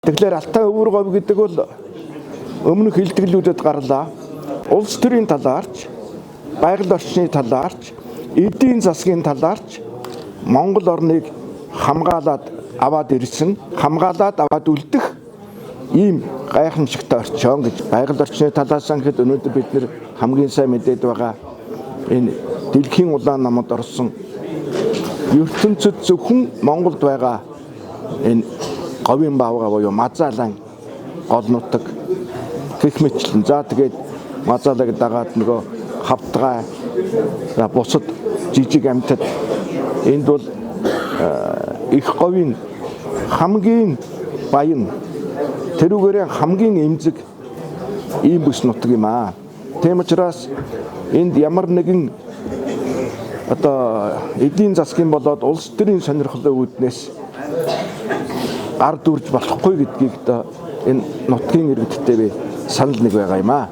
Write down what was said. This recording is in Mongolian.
Тэгэхээр Алтай өвөр говь гэдэг бол өмнөх илтгэлүүдэд гарлаа. Улс төрийн талаарч, байгаль орчны талаарч, эдийн засгийн талаарч Монгол орныг хамгаалаад аваад ирсэн, хамгаалаад аваад үлдэх ийм гайхамшигтай орчин гэж байгаль орчны талаас нь гэхэд өнөөдөр бид нэр хамгийн сайн мэдээд байгаа энэ дэлхийн улаан намд орсон ертөнцид зөвхөн Монголд байгаа энэ говийн баавга буюу мазаалан гол нутаг гэх мэтчлэн. За тэгээд мазаалаг дагаад нөгөө хавтгай, за бусад жижиг амьтад энд бол их говийн хамгийн баян тэрүүгээрээ хамгийн эмзэг ийм бүс нутаг юм аа. Тийм учраас энд ямар нэгэн одоо эдийн засгийн болоод улс төрийн сонирхлын үүднээс гар дүрж болохгүй гэдгийг одоо энэ нутгийн иргэдтэй би санал нэг байгаа юм аа.